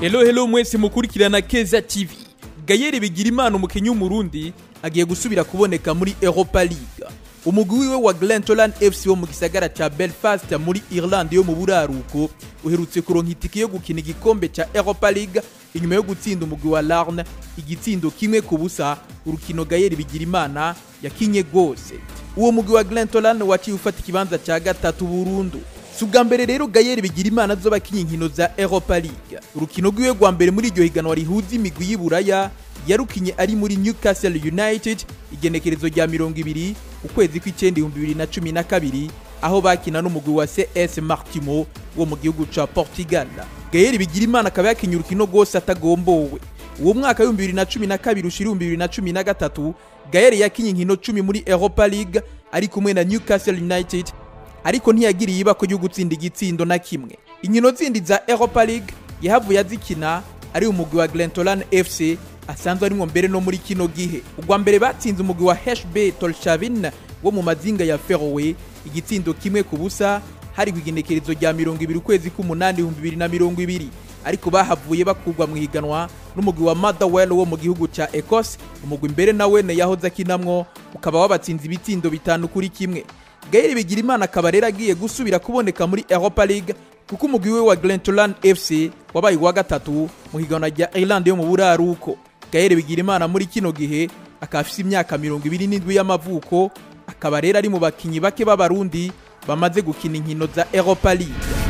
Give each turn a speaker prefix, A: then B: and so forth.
A: Hello hello mwese mukurikirana Keza TV. Gaël Bigirimana, umukinyi w'Umurundi, agiye gusubira kuboneka muri Europa League. Umugwi wiwe wa Glentoran FC wo mu gisagara ca Belfast muri Irlande yo mu buraruko uherutse kuronka itike yo gukina igikombe ca Europa League inyuma yo gutsinda umugwi wa Larne igitsindo 1-0, urukino Gaël Bigirimana yakinye gose. Uwo mugwi wa Glentoran waciye ufata ikibanza ca gatatu burundu. Si ubwa mbere rero Gaël Bigirimana azoba akinye inkino za Europa League. Urukino rwiwe rwa mbere muri iryo higanwa rihuza imigwi y'i Buraya yarukinye ari muri Newcastle United igenekerezo rya 20 ukwezi kw'icenda 2012, aho bakina n'umugwi wa CS Martimo wo mu gihugu ca Portugal. Gaël Bigirimana akaba yakinye urukino rwose atagombowe. Uwo mwaka w'2012 ushira 2013, Gaël yakinye inkino 10 muri Europa League ari kumwe na Newcastle United, ariko ntiyagiriye ibako ryo gutsinda igitsindo na kimwe. Inkino zindi za Europa League yahavuye azikina ari umugwi wa Glentoran FC asanzwe arimwo mbere no muri kino gihe. Ubwa mbere batsinze umugwi wa HB Tórshavn wo mu mazinga ya Faroe igitsindo 1-0, hari ku igenekerezo rya 20 ukwezi k'umunani 2020, ariko bahavuye bakurwa mu higanwa n'umugwi wa Motherwell wo mu gihugu ca Ecosse, umugwi mbere nawe yahoze akinamwo, ukaba wabatsinze ibitsindo 5-1. Gaël Bigirimana akaba rero agiye gusubira kuboneka muri Europa League kuko umugwi we wa Glentoran FC wabaye uwa gatatu mu higanwa rya Irlande yo mu buraruko. Gaël Bigirimana muri kino gihe akaba afise imyaka 27 y'amavuko, akaba rero ari mu bakinyi bake b'Abarundi bamaze gukina inkino za Europa League.